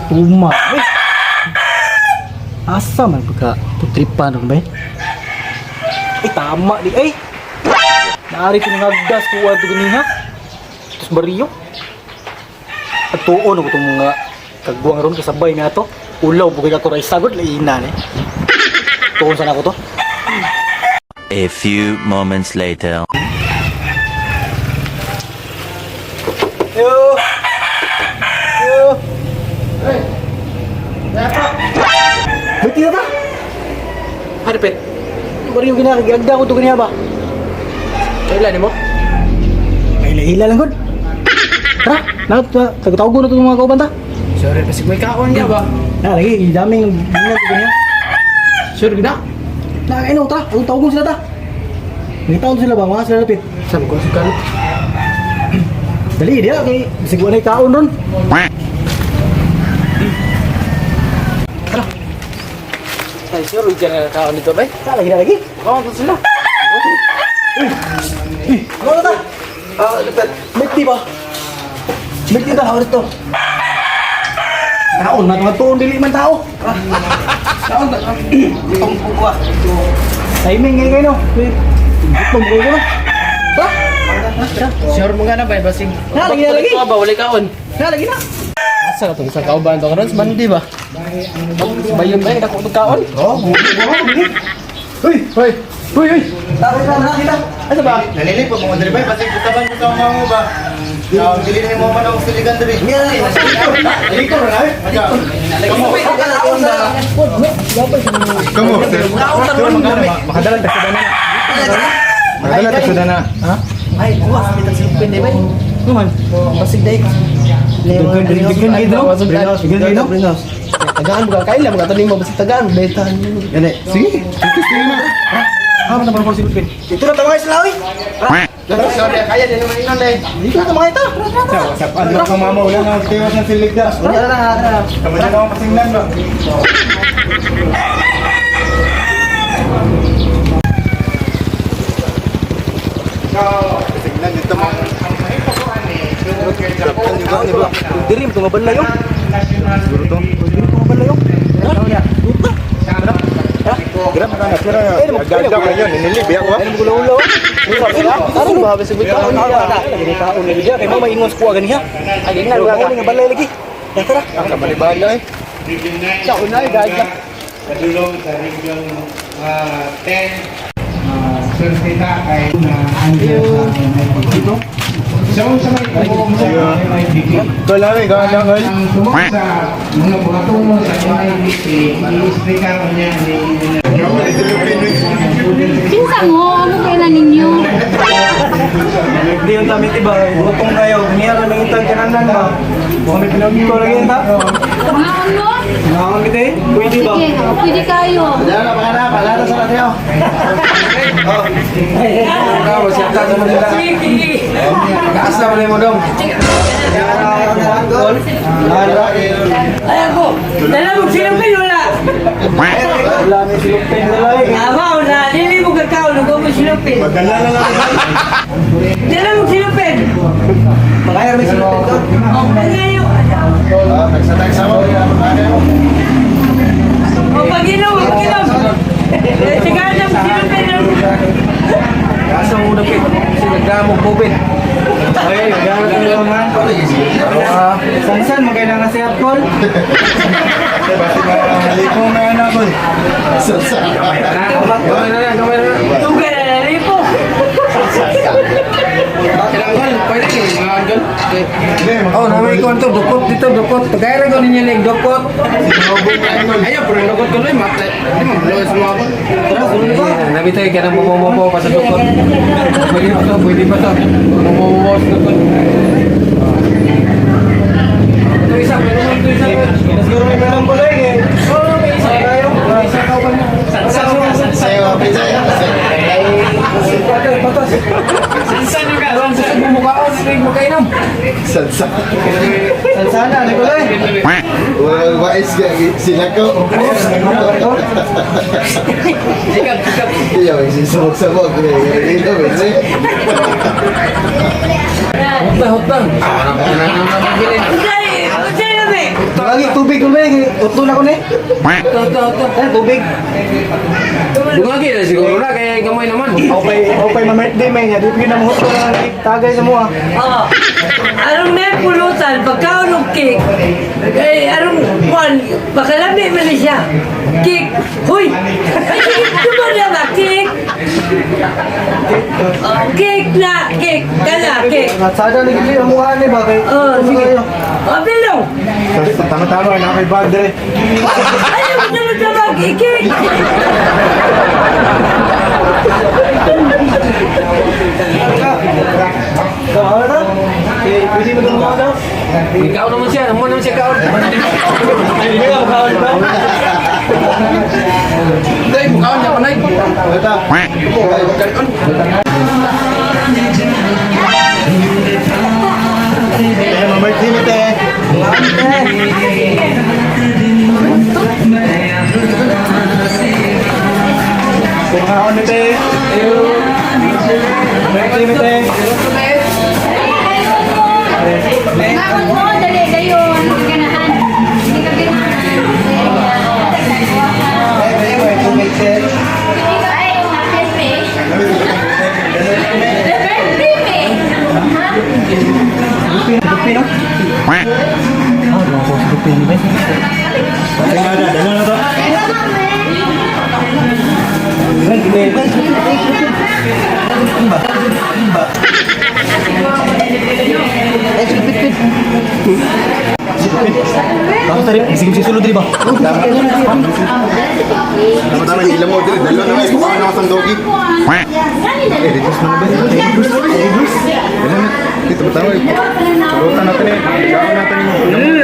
Tuma. Eh. Asa man pagka putripan ron ba? Eh, tama di ay. Naari ko nangagdas kuha to ganiha. Tapos bariyo. At tuon ako itong mga kagwang ron kasabay niya to. Ulaw bukid ako ray sagod laina ni. Tuon sana ako to. A few moments later. Yo. Yo. Hey. Ba't na ta? Ano, Pet? Bariyo ginagagda ko to ganiha ba? Kailan mo? Ay, hila lang gud. Tara, na tagtawag ko na itong mga kauban ta. Sorry, basig may kaon niya ba? Na, lagi, daming ginag ko niya. Sure gina? Na, ay no, tara, ang tawag ko sila ta. May taon sila ba, mga sila lapit. Sabi ko, sukal. Dali, diya, kay bisig wala kaon ron. Tara. Ay, sure, huwag na kaon dito ba? Ta, lagi na lagi. Kaon ko sila. Eh, ano na ta? Ah, Pet. Milk tea ba? Milk tea ta, hawak to. Taon na itong tuon, dili man tao. Kaon ta. Itong kukuha. Timing ngayon kayo, no? Gutom ko ko, no? Tara! Tara. Sure mo nga na ba, basig. Na, lagi na, lagi. Ba, wala kaon. Na, lagi na. Asa ka itong isang kauban to karon sa Mandi ba? Bayon ba, dako itong kaon? Oh, Uy! Uy! Uy! Uy! Tara, tara, tara, kita! Asa ba? Nalilipot mo diri ba? Basig kutaban mo sa mga ba? Dili na mo man ang siligan diri. Dito na eh. Kamu. Kamu. Makadala ta sa dana. Makadala ta sa dana. Ha? Ay, buwas, bitag silupin di ba? Ano man? Basig dai. Daghan daghan gid no? Daghan gid no? Tagaan mo ka kaila mo ka mo basig tagaan beta. Gani. Sige. Sige sige na. Ha, man pa silupin. Dito na tawag sila oy. Sorry, kaya din naman inon eh. Dito na tawag ita. Sa ano ka mama wala na tiwas ng silig da. Tara, tara, tara. Kamu na ako pasinglan ba? Pasinglan dito mo. Diri mo nga balay oh. Siguro to. Diri mo nga balay oh. Tara. Dito. Grab na na sira. Agdag ka yun, ninilib ya ko. Ano mo gulaw-ulaw? Tara Ba basig may kaon niya. Lagi kaon lagi dia kay mama ingon sa kuha ganiha. Ay, ingnan Wala nga balay lagi. Tara. Sa balibala eh. Sa unay gaya. Padulong sa Region 10. Surtita kay na under sa MIDP. So sa may tumong sa MIDP. Kalami ka lang ay. Ang tumong sa mga buhatungo sa MIDP, i-speaker niya ni Kinsa mo? Ano kailan ninyo? Hindi yung dami tiba. Gutong kayo. Niya lang ang itang kananan ba? Baka may pinag ko lagi ta. Mga ano? Nangangang kita eh. Pwede ba? Sige, oh, pwede kayo. Ikaw, siya ta sa Manila. Kaasa man mo dong. Ayan ko, dala mo silupin wala. Wala may silupin na lang. Ama, wala. Dili mo kakao, lugaw mo silupin. Magdala na lang. Dala mo silupin. Makaya may silupin to. O, pagayo. Ah, nagsatag sama. O, pag-inom, pag-inom. Eh, Sigaran mo silupin. Kaasa mo na pit. Kasi nagdamo COVID. Ay, gano'n ka naman. Sansan, magkailangan si Apple. Basta na lipong na anak ko. Gamay na lang, gamay na lang. Tugay na nalipo. Kailangan, pwede ni mga angel. Hindi, Oh, namin ko to dukot dito dukot. Tagay ko ninyo ning dukot. Ayaw, pero dukot ko lang mate. Di mo blow sa mga ko. Nabi tayo kaya mo pa sa dukot. Pwede pa to, pwede pa to. Mumomo sa dukot. Ito isa, meron ito isa. Siguro may meron ko lang eh. Oo, may isa tayo. May isa ka ba niya? Sayo, sayo. Patas, patas. Sansan yung ka, sansan mo mukhaon, sige mo kainom. Sansa. Sansana, Nicolay. Walang mais ka sila ko. Sikap, sikap. Iya, sisabog-sabog. Ito, eh. Hutang, hutang. Unsay, unsay na be? Lagi tubig. Tubig ko ba? Utlo na ko ni. Ito. Eh, tubig. Dungagi na siguro na kay gamay naman. Okay, okay, ma-birthday may niya. Di pa na mo na tagay sa mua. Oo. Arong may pulutan, pagkaon og cake. Eh, arong kwan, makalami man ni siya. Cake. Huy! Ay, sige, duman na ba? Cake. Oh, cake na, cake. Kana, cake. Sada lagi ni ang mukha ni ba kay. Oh, sige. Oh, bilong. Tama-tama, na kay bag dire. Ayaw mo naman sa bag, eh, cake. So, ano na? Eh, pwede mo itong mukha daw? Ikaw naman siya, mo naman siya kaon. Hindi ka mukha ba? Dai mukaon niya panay. Eh, ma-birthday mo te. Mukha ni te. Birthday mo te. Bakit mo, dali, dayon. Ganahan. Hindi ka ganahan. Ay, happy birthday. Birthday, me. Ha? Lupi no? Ah, wala ko sa lupi ni ba? Dala na to. Ako sa rin, sige sulod di ba? Tama-tama, hila mo dire. Dala na may kuha na sa dogi. Eh, reduce na ba? Reduce. Dala na. Dito tama. Pulutan natin eh. Kaon natin yung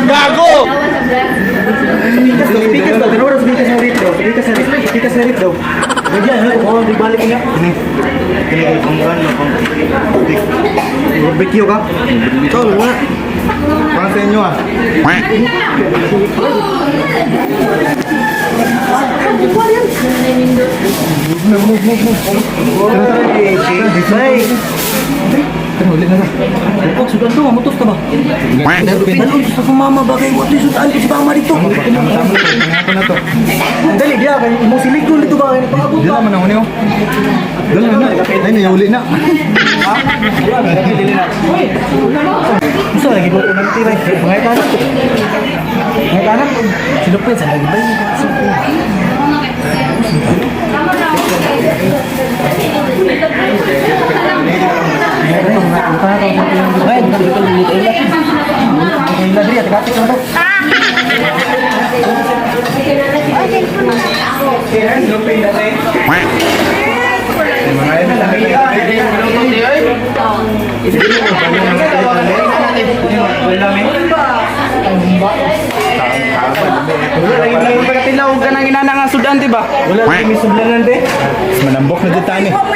Gago! Pikas daw, tinuro sa pikas na rip daw. Pikas na rip, pikas na rip daw. Ganyan, ano, oh, di balik niya. Kini. Kini kung kan kung Barbecue ka? Ito, wala. Para sa inyo ah. Bay! Uli na na. Huwag, sudan to, mamutos ka ba? Dalon sa akong mama ba kay what sudan ko si mama dito. Tama-tama to. na to. Dali diya kay mo silikon dito ba kay paabot Dala pa. man ako niyo. Dala na. Ay, nayuli na. Gusto lagi ko nang tibay. Mga kanak. Mga kanak. Silupin sa lagi bay. Wala pagkatilaw ka nang inana nga sudan di ba? Wala lagi may sublanan de. Manambok na dito ani. Wala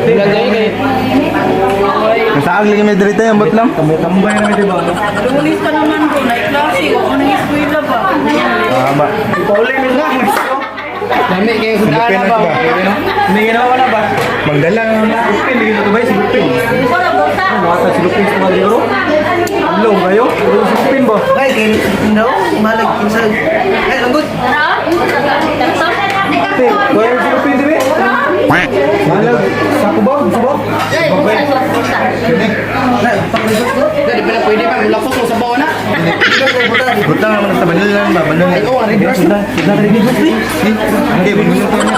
te. Wala dai kay. Nasaag lagi may dirita yung bot lang. Tambay-tambay na di ba? Lunes pa naman ko, na klase, ako nang eskwela ba? Tama. Pauli mi lang. Lami kay sudan Lupin na na ba? ba? May ginawa na ba? Magdala. Lupin, lagi na to ba? Si Lupin. Ano si Lupin sa mga siguro? Hello, kayo? Ano si Lupin ba? Ay, kay no, malag kinsa. Ay, langgot. Te, kaya si Lupin di ba? Malag, sa kubaw, sa kubaw? Dali pala pwede pa mulakot mo sa bawa na. Butang naman sa banal lang ba? Banal. Ay, oh, reverse na. Hindi, banal to niya.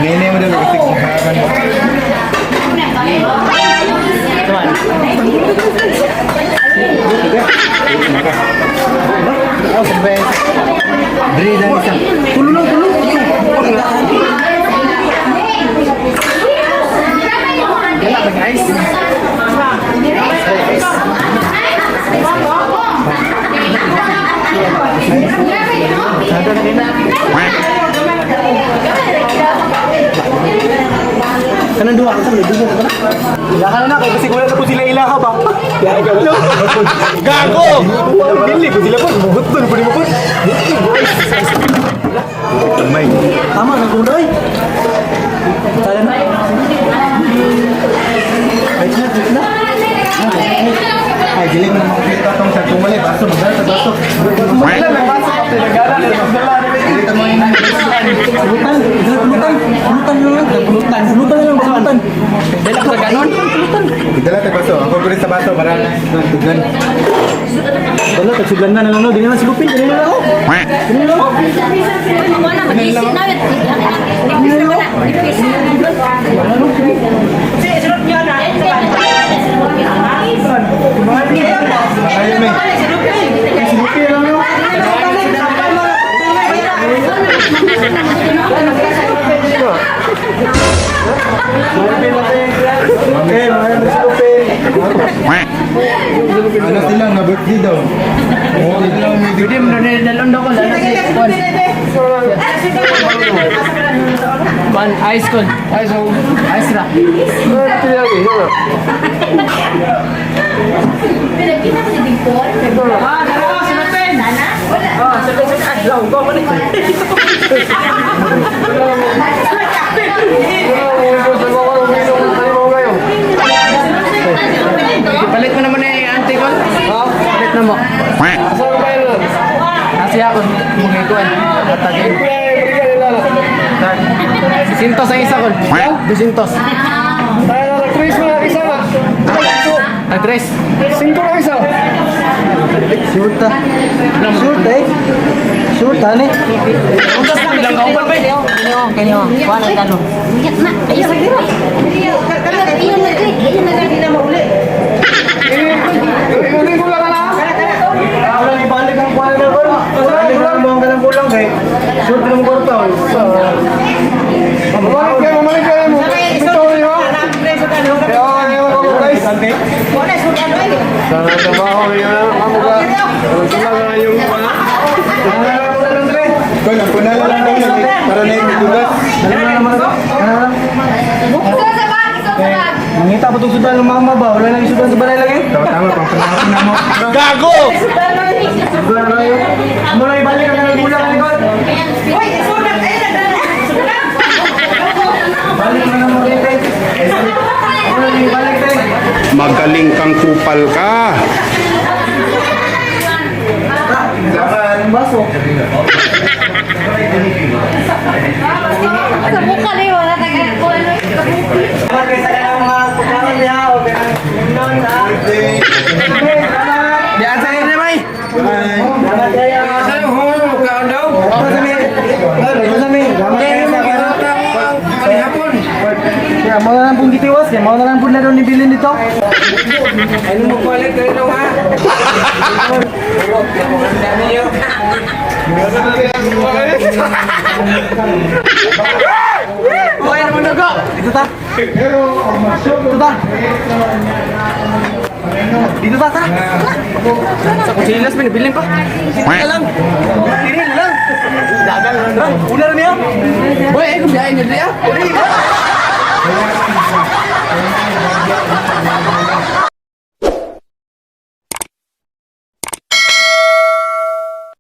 Ngayon mo daw kasi kung hakan mo. Dre dahil isa. Tulo lang, tulo. Guys. Kanang duha ka sa duha ka na. Ilaha na kay kasi wala na po sila ilaha ba. Gago! Dili ko sila po, bugot to, pwede mo po. May. Tama na kuno ay. Kung wala, baso, magdala sa baso. Wala na baso ka pinagala na dala. Dito mo yun. Pulutan, pulutan, pulutan lang, pulutan, pulutan lang, pulutan. Dala ka ganon. Dala tayo baso. Ako ko rin sa baso para tignan. Wala, tagsuglan na lang, no? Di na lang si Lupin, di na lang ako. Di na lang ako. Wala, mag-isip na. Nag-isip na. Nag-isip Ayun, may. Si Lupin lang, no? Eh, mahal na si Lupin. Ano sila, na birthday daw. Oo, dito lang may Pwede mo na dalon daw ko lalo si Kwan. Kwan ice cold. Ice cold. Ice ra. Pinagkita ko si Dimple. Ah, dala si Lupin. Ah, sa ah, law ko man. Palit mo naman na yung auntie ko. Palit na mo. Kasi ako, mga kuan, matagin. Sintos ang isa ko. Dusintos. Nag-tres. Sure ta. Sure ta eh. Sure ta ni. Untas na bilang kauban ba? Na, ayun. Ayun na, ayun na. Ayun na. Wala ibalik ang kuwan na ko. Balik ang mga kanang kulang kay. Sure ka mo kwarta. Kon, ang punala lang daw na para na yung dugas. Ikaw sa bag, ikaw sa bag. Mangita pa itong sudan ng mama ba? Wala nang sudan sa balay lagi. Tama, tama, pang punala na mo. Sudan na yun. Mo na ibalik ang kanang kulang ni Kon. Balik na mo rin te. Mo na ibalik te. Magaling kang kupal ka. Ang baso. Sa mukha na yun, wala tayo. Kaysa ka ng mga pagkaon niya o kanang non ha. Birthday. Diyan sa inyo, may. Bye. Salamat kayo. Sa'yo, ho, kaon daw. Salamat kami. Salamat kayo sa Panihapon. Kaya mo na lang pong gitiwas, kaya mo na lang po na daw nibilin dito. Ano mo palit kayo daw, ha? Ang dami niyo. Okay naman dugo. Dito ta. Dito ta. Dito ta, tara. Sa kutsilas, pinabilin pa. Dito na lang. Dito na lang. Dagal lang. Tara, una rin niya. Boy, ay, kung biyahin niyo diya.